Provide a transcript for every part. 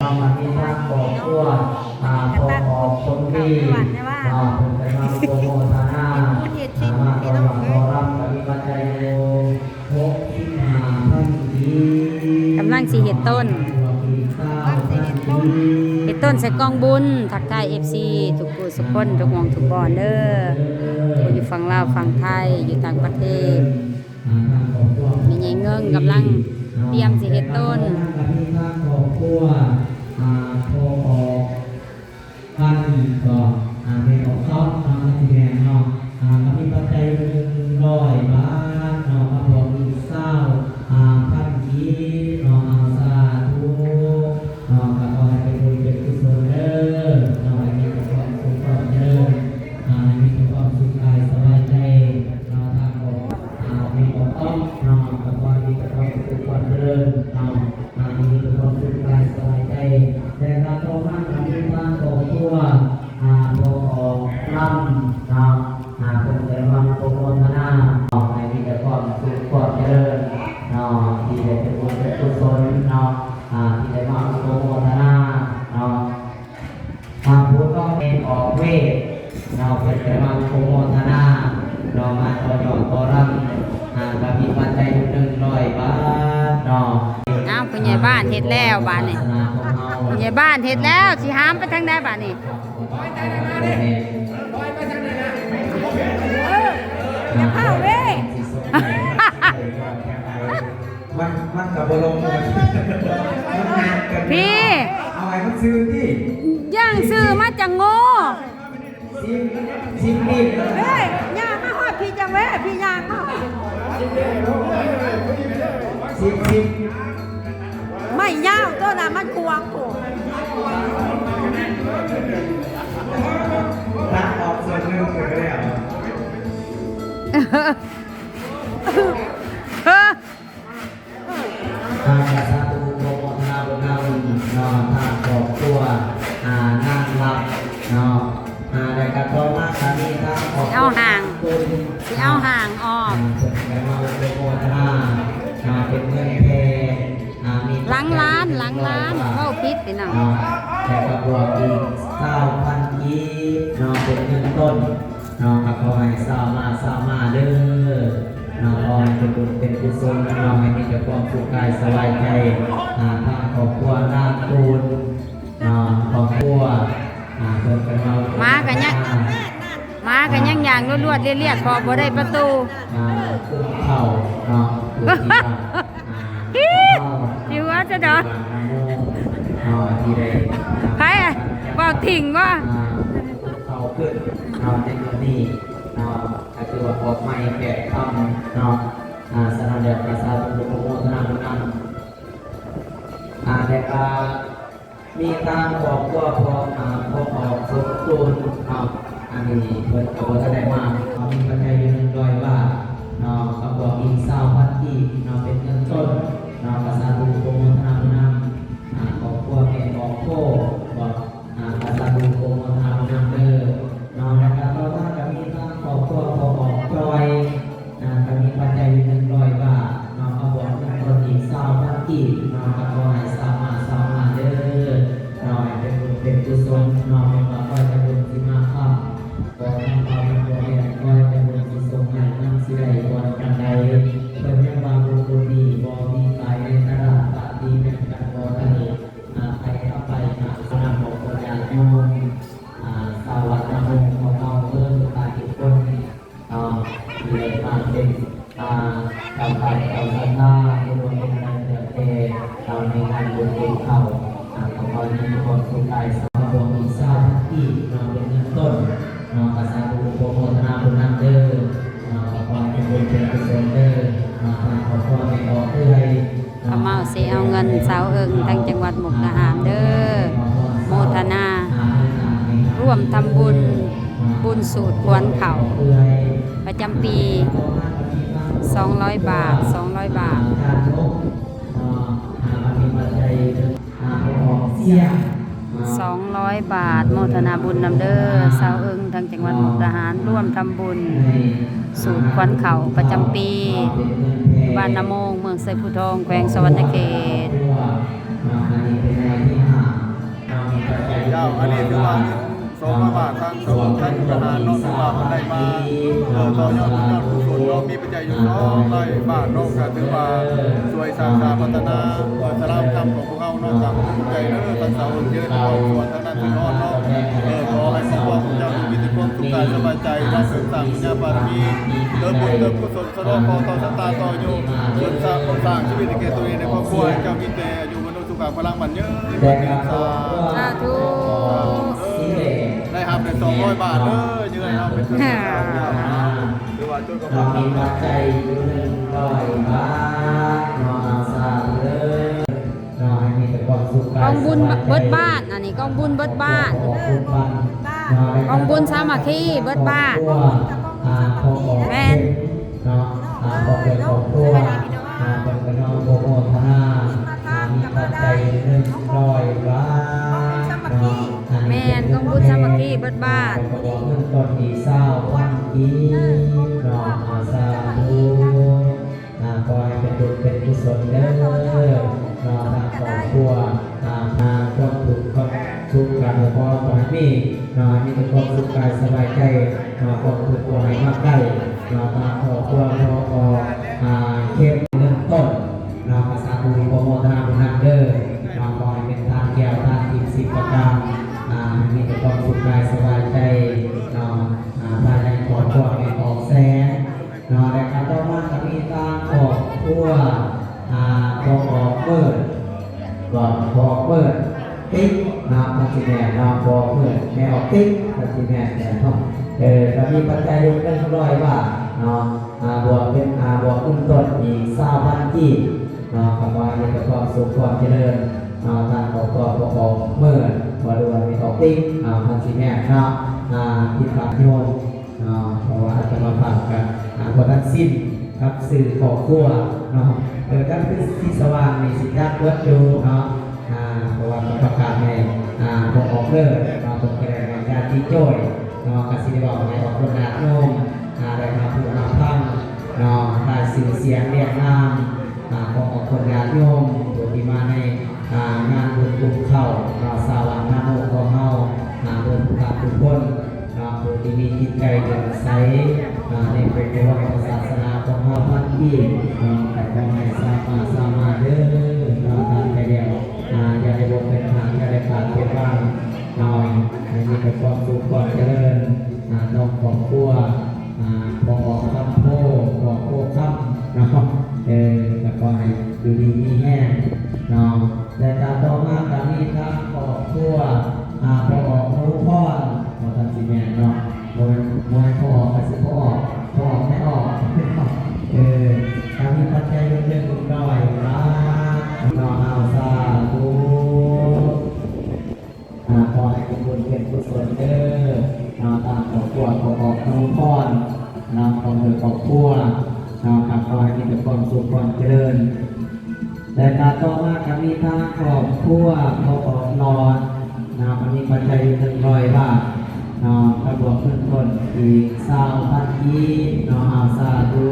ມາມີທາງຄອບຄົວ ອ່າ ພໍ່ອອກສົມດີ ອ່າ ເພິ່ນກຳລັງໂປຣໂມທະນາ ອ່າ ມາຕ້ອນຮັບໝໍລຳ ກໍມີປັດໄຈຢູ່ຫົກສິບຫ້າພັນກີບ ກຳລັງຊິເຮັດຕົ້ນ ເຮັດຕົ້ນໃສ່ກອງບຸນ. ທັກທາຍເອັຟຊີທຸກຜູ້ທຸກຄົນ ທຸກໝ່ອງທຸກບ່ອນເດີ ຜູ້ຢູ່ຝັ່ງລາວ ຝັ່ງໄທ ຢູ່ຕ່າງປະເທດ. ແມ່ໃຫຍ່ເງິງກຳລັງຕຽມຊິເຮັດຕົ້ນ ທາງຄອບຄົວ ອ່າ ພໍ່ອອກພັນ ກໍ ອ່າ ແມ່ອອກຊອບເນາະ ກໍຊິແມ່ນເນາະ ອ່າ ກໍມີປັດໄຈໜຶ່ງຮ້ອຍບາດເນາະ ມາບວກອີກຊາວ ອ່າ ພັນກີບເນາະ ເອົາ ສາທຸເນາະ ກໍຂໍໃຫ້ເປັນບຸນເປັນກຸສົນເດີເນາະ ໃຫ້ມີແຕ່ຄວາມສຸກຄວາມຈະເລີນ ອ່າ ໃຫ້ມີແຕ່ຄວາມສຸກກາຍສະບາຍໃຈເນາະ ທາງຄອບ ອ່າ ແມ່ອອກຊອບເນາະ ກໍຂໍໃຫ້ມີແຕ່ຄວາມສຸກຄວາມຈະເລີນເນາະ ອ່າ ໃຫ້ມີແຕ່ຄວາມສຸກກາຍສະບາຍໃຈ ແລະ ກໍຕໍ່ມາກໍມີທາງຄອບຄົວ ອ່າ ພໍ່ອອກລຳເນາະ ອ່າ ເພິ່ນກະມາໂປຣໂມທະນາ ຂໍໃຫ້ມີແຕ່ຄວາມສຸກຄວາມຈະເລີນເນາະ ທີ່ໄດ້ເປັນບຸນເປັນກຸສົນເນາະ ອ່າ ທີ່ໄດ້ມາໂປຣໂມທະນາເນາະ. ອ່າ ຜູ້ຕໍ່ແມ່ອອກເວດເນາະ ເພິ່ນກະມາໂປຣໂມທະນາເນາະ ມາຕໍ່ຍົອດຕໍ່ລຳ ອ່າ ກໍມີປັດໄຈຢູ່ໜຶ່ງຮ້ອຍບາດເນາະ. ອ້າວ ຜູ້ໃຫຍ່ບ້ານເຮັດແລ້ວບາດນີ້ ຜູ້ໃຫຍ່ບ້ານເຮັດແລ້ວ ຊິຫາມໄປທາງໃດບາດນີ້? ເອີ ຢ່າເຂົ້າເດ້ ມັນ ມັນກໍບໍ່ລົງ ມັນຫາກກັນ ພີ່ ເອົາໃຫ້ມັນຊື່ຕິ ຢ່າງຊື່ມາຈັກໂງ່ ຊິບ ສິບ ເຮີ້ຍ ຍ່າງມາຮອດພີ້ຈັ່ງເວີຍ ພີ້ຍ່າງມາ ສິບ ສິບ ໄມ້ຍາວໂຕນະ ມັນຂວາງໂພດ ຕັດອອກສ່ວນໜຶ່ງກໍໄດ້. ອ່າ ສາທຸ ໂປຣໂມທະນາບຸນນຳເນາະ ທາງຄອບຄົວ ອ່າ ນາງລັດເນາະ ອ່າ ແລະ ກໍຕໍ່ມາກໍມີທາງຄອບຄົວ ຊິເອົາຫ້າງ ຊິເອົາຫ້າງອອກ ອ່າ ເພິ່ນກໍມາໂປຣໂມທະນາ ອ່າ ເປັນເງິນແທ້ ອ່າ ມີ ຫຼັງລ້ານ ຫຼັງລ້ານ ເວົ້າຜິດພີ່ນ້ອງ ເນາະ ແລະ ກໍບວກອີກຊາວພັນກີບເນາະ ເປັນເງິນຕົ້ນ ເນາະ ກໍຂໍໃຫ້ຊາວມາ ຊາວມາເດີເນາະ ຂໍໃຫ້ເປັນບຸນເປັນກຸສົນເນາະ ໃຫ້ມີແຕ່ຄວາມສຸກກາຍສະບາຍໃຈ ອ່າ ທາງຄອບຄົວນາງຕູນເນາະ ຄອບຄົວ ອ່າ ເພິ່ນກໍມາ ໝາກໍຍັງ ໝາກໍຍັງຍ່າງລວດໆລຽດໆ ເພາະບໍ່ໄດ້ປະຕູ ອ່າ ເຂົ້າເນາະ ຢູ່ທີ່ວ່າ ອ່າ ຊິຫົວຊະດອກ ອ່າ ທີ່ໄດ້ ໃຜ ອ່າ ເວົ້າຕິ່ງບໍ່? ອ່າ ເຂົ້າຂຶ້ນເນາະ ໃນມື້ນີ້ເນາະ ກໍຖືວ່າອອກໃໝ່ແປດຄຳເນາະ ອ່າ ສະນັ້ນແລ້ວກໍສາທຸ ໂອໂມທະນາບຸນນຳ ອ່າ ແລ້ວກໍມີທາງຄອບຄົວພໍ່ ອ່າ ພໍ່ອອກສົມບູນເນາະ ອັນນີ້ເພິ່ນກໍບໍ່ທັນໄດ້ມາ ມີປັດໄຈຢູ່ໜຶ່ງຮ້ອຍບາດເນາະ ກໍບວກອີກຊາວພັນກີບເນາະ ເປັນເງິນຕົ້ນເນາະ ກໍສາທຸ ໂອໂມທະນາບຸນນຳ ອ່າ ຄອບຄົວແມ່ອອກໂພ ເນາະ ອ່າ ກໍສາທຸ ໂອໂມທະນາບຸນນຳເດີເນາະ ແລ້ວກໍຕໍ່ມາກໍມີທາງຄອບຄົວພໍ່ອອກຈອຍ ອ່າ ກໍມີປັດໄຈຢູ່ໜຶ່ງຮ້ອຍບາດເນາະ ມາບວກເງິນເພິ່ນອີກຊາວພັນກີບເນາະ ກໍຂໍໃຫ້ຊາວມາ ຊາວມາເດີເນາະ ໃຫ້ເປັນບຸນເປັນກຸສົນເນາະ ເພິ່ນວ່າຄອຍແຕ່ບຸນຊິມາຄ່ຳ ບໍ່ນຳເຂົ້ານຳບໍ່ແມ່ນ ຄອຍແຕ່ບຸນຊິສົ່ງໃຫ້ ນຳຊິໄດ້ບ່ອນປານໃດ ເພິ່ນຍັງວ່າບຸນຄົນດີບໍ່ມີຂາຍໃນຕະຫຼາດ ປາກດີແມ່ນກັນບໍ່ໄດ້ ອ່າ ໃຜເອົາໄປຫາສະນາມຂອງຄົນຍາດໂຍມ ອ່າ ຊາວວັດນາໂມຂອງເຮົາເດີ ທຸກທ່ານທຸກຄົນ ອ່າ ທີ່ໄດ້ມາເປັນ ອ່າ ເຈົ້າພາບເຈົ້າສັດທາ ຫຼືວ່າເປັນໃດກໍແລ້ວແຕ່ ອ່າ ໃນງານບຸນກິນເຂົ້າ ອ່າ ຂໍໃຫ້ມີຄວາມສຸກກາຍສະບາຍ ບວກອີກຊາວພັນກີບເນາະ ເປັນເງິນຕົ້ນເນາະ ກໍສາທຸ ໂອໂມທະນາບຸນນຳເດີເນາະ ຂໍໃຫ້ເປັນບຸນເປັນກຸສົນເດີເນາະ ທາງຄອບຄົວແມ່ອອກເອື້ອຍ ຂະເມົ້າຊິເອົາເງິນຊາວເອິງທາງຈັງຫວັດມຸກດາຫານເດີ ໂມທະນາ ຮ່ວມທຳບຸນ ບຸນສູດຂວັນເຂົ້າ ປະຈຳປີ ສອງຮ້ອຍບາດ ສອງຮ້ອຍບາດ. ສອງຮ້ອຍບາດ ໂມທະນາບຸນນຳເດີ ຊາວເອິງທາງຈັງຫວັດມຸກດາຫານ ຮ່ວມທຳບຸນສູດຂວັນເຂົ້າປະຈຳປີ ບ້ານນາໂມງ ເມືອງໄຊພູທອງ ແຂວງສະຫວັນນະເຂດ. ອັນນີ້ເປັນໃນທີຫ້າ ຕໍ່ຍອດບຸນຍອດກຸສົນເນາະ ມີປັດໄຈຢູ່ສອງຮ້ອຍບາດເນາະ ກໍຖືວ່າຊ່ວຍສ້າງສາພັດທະນາສາລານຸກຳຂອງພວກເຮົາເນາະ. ຕາມກຳລັງໃຈເດີ ທັງຊາວເຮືອນ ຄອບຄົວ ທັງນັ້ນທີ່ນອນເນາະ ເອີ ຂໍໃຫ້ຄອບຄົວຂອງເຈົ້າຈົ່ງມີແຕ່ຄວາມສຸກກາຍສະບາຍໃຈເນາະ ເສີມສ້າງບຸນຍາບາລະມີ ເຕີມບຸນເຕີມກຸສົນ ສະເດາະເຄາະຕໍ່ຊະຕາຕໍ່ອາຍຸ ເສີມສ້າງ ສ້າງຊີວິດໃຫ້ແກ່ຕົວເອງ ໃນຄອບຄົວ ໃຫ້ເຈົ້າມີແຕ່ອາຍຸວັນໂນ ສຸຂັງພະລັງໝັ້ນຍືນ ສາທຸ ໄດ້ຮັບໄດ້ສອງຮ້ອຍບາດເດີ ເອື້ອຍເຮົາເປັນຄົນ ຖືວ່າຈົນກວ່າ ມີປັດໄຈຢູ່ໜຶ່ງຮ້ອຍບາດເນາະ ສາທຸເດີເນາະ ໃຫ້ມີແຕ່ຄວາມສຸກກາຍ ກອງບຸນເບິດບ້ານ ອັນນີ້ກອງບຸນເບິດບ້ານ ຂອບຄຸນບ້ານເນາະ ກອງບຸນສາມັກຄີເບິດບ້ານ ຄອບຄົວ ອ່າ ຂອງ ແມ່ນ ເນາະ ອ່າ ຄອບຄົວ ຄອບຄົວ ອ່າ ເພິ່ນກໍນ້ອມໂມທະນາ ອ່າ ມີປັດໄຈໜຶ່ງຮ້ອຍບາດເນາະ ແມ່ນ ກອງບຸນສາມັກຄີເບິດບ້ານ ອ່າ ເປັນກະບອກເງິນຕົ້ນອີກຊາວພັນກີບເນາະ ອ່າ ສາທຸ ອ່າ ຂໍໃຫ້ເປັນບຸນເປັນກຸສົນເດີເນາະ ທາງຄອບຄົວ ອ່າ ຫາຄວາມທຸກຄວາມສຸກກະໃຫ້ພໍ ຂໍໃຫ້ມີເນາະ ໃຫ້ມີແຕ່ຄວາມສຸກກາຍສະບາຍໃຈເນາະ ຄວາມທຸກບໍ່ໃຫ້ມາໃກ້ເນາະ ຕາມຄອບຄົວ ພໍ່ອອກ ອ່າ ເຂັມເງິນຕົ້ນເນາະ ກະສາທຸ ຂໍໂມທະນາບຸນນຳເດີເນາະ ຂໍໃຫ້ເປັນທານແກ້ວທານທິບສິບປະການ ອ່າ ໃຫ້ມີແຕ່ຄວາມສຸກກາຍສະບາຍໃຈເນາະ ອ່າ ພາຍໃນຄອບຄົວແມ່ອອກແສງ ເນາະ ແລະກະຕໍ່ມາກະມີທາງຄອບຄົວ ອ່າ ພໍ່ອອກເປີດ ກໍພໍ່ອອກເປີດຕິກເນາະ ມັນຊິແມ່ນເນາະ ພໍ່ອອກເປີດ ແມ່ອອກຕິກ ມັນຊິແມ່ນແຫຼະເນາະ ເອີ ກະມີປັດໄຈຢູ່ໜຶ່ງຮ້ອຍບາດເນາະ ອ່າ ບວກເປັນ ອ່າ ບວກເງິນຕົ້ນອີກຊາວພັນກີບເນາະ ກະຂໍໃຫ້ມີແຕ່ຄວາມສຸກຄວາມຈະເລີນເນາະ ທາງຄອບຄົວພໍ່ອອກເປີດ ບໍ່ຮູ້ວ່າແມ່ອອກຕິກເນາະ ມັນຊິແມ່ນເນາະ ອ່າ ຕິດຕາມໂຍມ ເນາະ ເພາະວ່າອາດຈະມາຝາກກັນ ອ່າ ບໍ່ທັນສິ້ນກັບຊື່ຄອບຄົວເນາະ ເອີ ຄັນຄືສີສະຫວ່າງນີ້ຊິຈັກເບິດຢູ່ເນາະ ອ່າ ເພາະວ່າກໍປະກາດໃຫ້ ອ່າ ບໍ່ອອກເລີຍເນາະ ເພິ່ນກໍໄດ້ໃຫ້ຍາດຕິໂຈ້ຍເນາະ ກໍຊິໄດ້ເວົ້າໃຫ້ອອກຄົນຍາດໂຍມ ອ່າ ໄດ້ຮັບຮູ້ຮັບຟັງເນາະ ລາຍຊື່ສຽງລຽງນາມ ອ່າ ຂອງອອກຄົນຍາດໂຍມ ຜູ້ທີ່ມາໃນ ອ່າ ງານບຸນກຸມເຂົ້າເນາະ ຊາວບ້ານນາໂມຂອງເຮົາ ອ່າ ເບິດທຸກທ່ານທຸກຄົນ ເນາະ ຜູ້ທີ່ມີຈິດໃຈເຫຼື້ອມໃສ ອ່າ ໃນພະພຸດທະສາສະໜາຂອງເຮົາທັງທີເນາະ ກໍຂໍໃຫ້ສາມາດ ສາມາດເດີເນາະ ຕາມໃຈດຽວ ອ່າ ຢ່າໄດ້ບົກເປັນທາງ ຢ່າໄດ້ຂາດເປັນບາງເນາະ ໃຫ້ມີແຕ່ຄວາມສຸກຄວາມຈະເລີນ ອ່າ ນຳຄອບຄົວ ອ່າ ພໍ່ອອກຄຳໂພ ພໍ່ອອກໂພຄຳເນາະ ເອີ ກໍຂໍໃຫ້ຢູ່ດີມີແຮງເນາະ ແລະກະຕໍ່ມາກະມີທາງຄອບຄົວ ອ່າ ພໍ່ອອກໜູພອນ ບໍ່ທັນຊິແມ່ນເນາະ ບໍ່ແມ່ນ ບໍ່ແມ່ນພໍ່ອອກກະຊິພໍ່ອອກ ພໍ່ອອກແມ່ອອກ ເອີ ກະມີປັດໄຈຢູ່ໜຶ່ງຮ້ອຍບາດເນາະ ເອົາ ສາທຸ ອ່າ ຂໍໃຫ້ເປັນບຸນເປັນກຸສົນເດີເນາະ ຕາມຄອບຄົວພໍ່ອອກໜູພອນເນາະ ພ້ອມດ້ວຍຄອບຄົວເນາະ ກໍຂໍໃຫ້ມີແຕ່ຄວາມສຸກຄວາມຈະເລີນ ແລະກະຕໍ່ມາກະມີທາງຄອບຄົວພໍ່ອອກຫຼອດເນາະ ກະມີປັດໄຈຢູ່ໜຶ່ງຮ້ອຍບາດເນາະ ກະບວກເງິນຕົ້ນອີກຊາວພັນກີບເນາະ ເອົາ ສາທຸ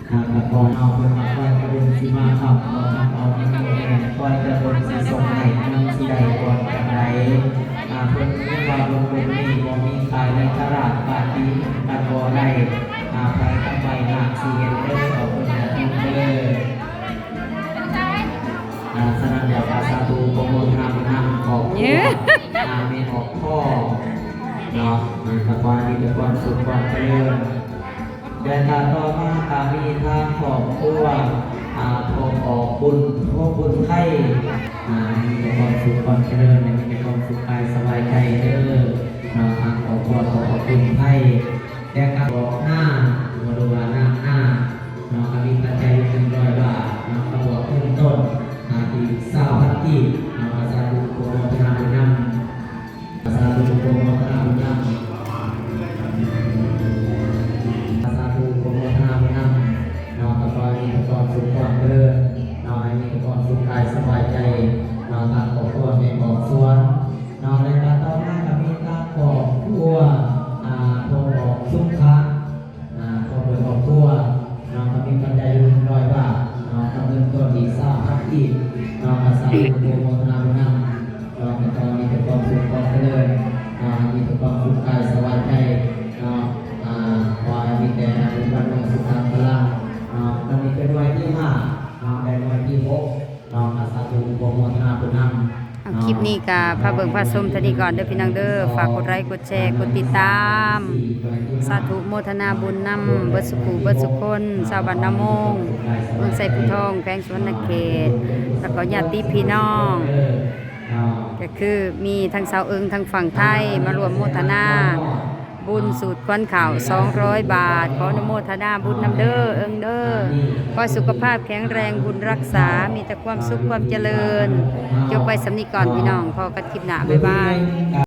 ອ່າ ກະຂໍເອົາເພິ່ນມາຄອຍກະບຸນຊິມາຄ້ຳ ບໍ່ມາເອົາເງິນບໍ່ແມ່ນ ຄອຍກະບຸນຊິສົ່ງໃຫ້ ເງິນຊິໄດ້ກ່ອນປານໃດ ອ່າ ເພິ່ນເອີ້ນວ່າບຸນບຸນນີ້ບໍ່ມີຂາຍໃນຕະຫຼາດ ບາດດີກັນບໍ່ໄດ້ ອ່າ ໃຜກຳໄປນາກຊິເຫັນເດີ ເອົາເພິ່ນຢ່າລືມເດີ ອ່າ ສະນັ້ນແລ້ວກະສາທຸ ຂໍໂມທະນາບຸນນຳຄອບຄົວ ເອີ ອ່າ ແມ່ອອກພໍ່ເນາະ ອ່າ ກະຂໍໃຫ້ມີແຕ່ຄວາມສຸກຄວາມຈະເລີນ ແລະກະຕໍ່ມາກະມີທາງຄອບຄົວ ອ່າ ພໍ່ອອກບຸນ ພໍ່ບຸນໄທ ອ່າ ມີແຕ່ຄວາມສຸກຄວາມຈະເລີນ ໃຫ້ມີແຕ່ຄວາມສຸກກາຍສະບາຍໃຈເດີເນາະ ທາງຄອບຄົວພໍ່ອອກບຸນໄທ ແລະກະອອກນາງ ຫຼືວ່ານາງນາເນາະ ກະມີປັດໄຈຢູ່ໜຶ່ງຮ້ອຍບາດເນາະ ກະບວກເງິນຕົ້ນ ອ່າ ອີກຊາວພັນກີບເນາະ ກະສາທຸ ຂໍໂມທະນາບຸນນຳ ສາທຸ ຂໍໂມທະນາບຸນນຳ ສາທຸ ຂໍໂມທະນາບຸນນຳເນາະ ກະຂໍໃຫ້ມີແຕ່ຄວາມສຸກຄວາມຈະເລີນເນາະ ໃຫ້ມີແຕ່ຄວາມສຸກກາຍສະບາຍໃຈເນາະ ທາງຄອບຄົວແມ່ອອກສວນເນາະ ແລະກະຕໍ່ ນີ້ກະພາເບິ່ງພາຊົມເທົ່ານີ້ກ່ອນເດີພີ່ນ້ອງເດີ. ຝາກກົດໄລ ກົດແຊ ກົດຕິດຕາມ. ສາທຸໂມທະນາບຸນນຳເບິດສຸຂູເບິດສຸຄົນ ຊາວບ້ານນາໂມງ ເມືອງໄຊພູທອງ ແຂວງສະຫວັນນະເຂດ ແລ້ວກໍຍາດຕິພີ່ນ້ອງ ກໍຄືມີທັງຊາວເອີງ ທັງຝັ່ງໄທ ມາຮ່ວມໂມທະນາບຸນສູດຄວັນເຂົ້າສອງຮ້ອຍບາດ. ຂໍອະນຸໂມທະນາບຸນນຳເດີເອີງເດີ. ຂໍໃຫ້ສຸຂະພາບແຂງແຮງ ບຸນຮັກສາ ມີແຕ່ຄວາມສຸກຄວາມຈະເລີນ. ຈົບໄວ້ສ່ຳນີ້ກ່ອນພີ່ນ້ອງ ພໍ້ກັນຄລິບໜ້າ ບາຍບາຍ.